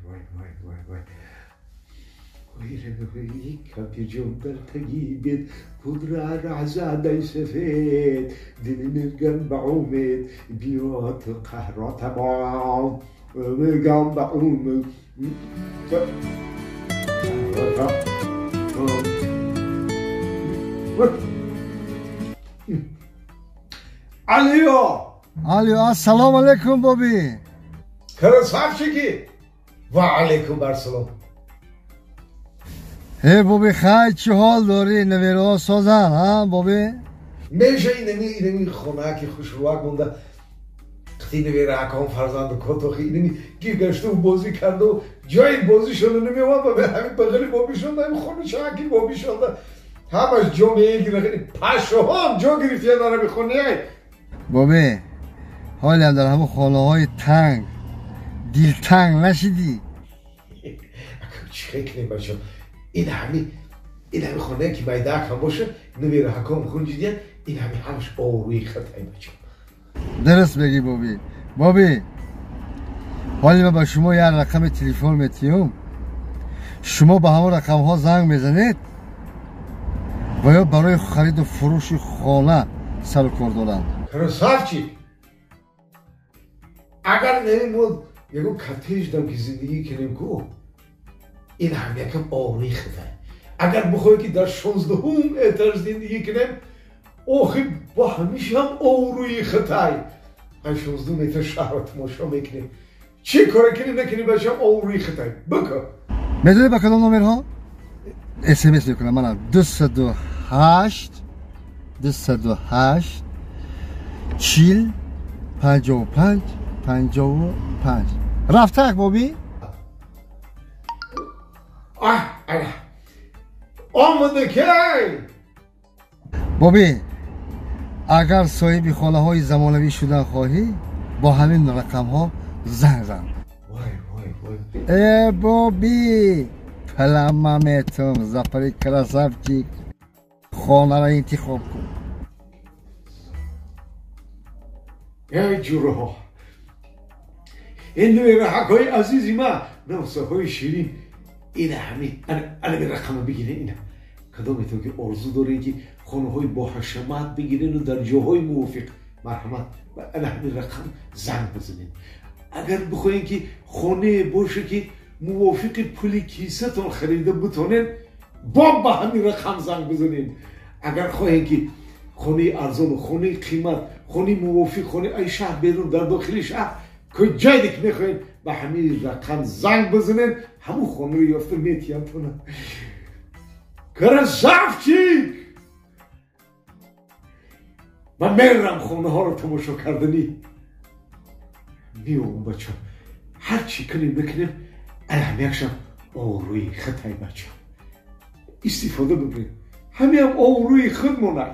вой вой вой вой. Кампирҷон дар таги бед пудра раҳзадаи сафед дили меган ба умед биёд қаҳро тамом меган ба умед. Алло! Алло, ассалому алайкум, Боби. Красавчики! Ва алайкум ассалом. Э, Боби, хай чӣ ҳол дорӣ? Навераҳо созан, ҳа, Боби? Меша инами хона ки хушрӯак монда қити навераакон фарзанду котохи инами гир гашту бозӣ карду ҷои бозишонро намеомад ба ҳамин бағали бобӣ шонда ҳамин хоначааки бобӣ шонда ҳамаш ҷо мегира пашоҳам ҷо гирифтия дар ҳамин хонаи. Боби, ҳолиам дар ҳамон хонаҳои танг дилтанг нашидӣ? Чӣ хел кунем, бачо? Ин ҳами хонае ки майдаак ҳам боша навераҳаком хунҷидия ин ҳами ҳамаш орӯи хатай, бачо. Дуруст мегӣ, Боби. Боби, ҳоли ман ба шумо як рақами телефон метиҳам, шумо ба ҳамон рақамҳо занг мезанед ва ё барои хариду фурӯши хона сару кор доранд. Красавчик! Агар нами мо ягон коттеҷдам ки зиндагӣ кунем ку ин ҳам якам орӯи хатай. Агар бихоҳем ки дар 16-ум этаж зиндагӣ кунем, охи бо ҳамишам орӯи хатай. Ай 16-ум этаж шаҳрро тамошо мекунем. Чӣ коре кунем накунем бачам орӯи хатай. Бикун. Медонӣ ба кадом номерҳо? СМС мекунам манам 208 208 40 55 55. Рафтак, Боби? Аҳ, ана. Омада кай? Боби, агар соҳиби хонаҳои замонавӣ шудан хоҳӣ, бо ҳамин рақамҳо занг зан. Вой вой вой. Э, Боби, палама метум, Зафари красавчик, хонаро интихоб кун. Эй ҷураҳо, ин навераҳакҳои азизи ман, навсаҳои ширин, ин ҳами анами рақама бигирен. Ина кадометон ки орзу дорем ки хонаҳои боҳашамат бигирену дар ҷоҳои мувофиқ, марҳамат, ба ана ҳамин рақам занг бизанед. Агар бихоҳем ки хонае боше ки мувофиқи пули кисатон харида битонед, бо ба ҳамин рақам занг бизанед. Агар хоҳем ки хонаи арзону хонаи қимат, хонаи мувофиқ, хонаи ай шаҳр берун, дар дохили шаҳр, куҷое ки мехоҳед, ба ҳамин рақам занг бизанед, ҳамун хонаро ёфта метиҳам тона. Красавчик! Ман мерам хонаҳоро тамошо карданӣ. Меом, бачо. Ҳар чӣ кунем накунем, алам якшам орӯи хатай, бачо. Истифода бибарем. Ҳамиам орӯи худ монад.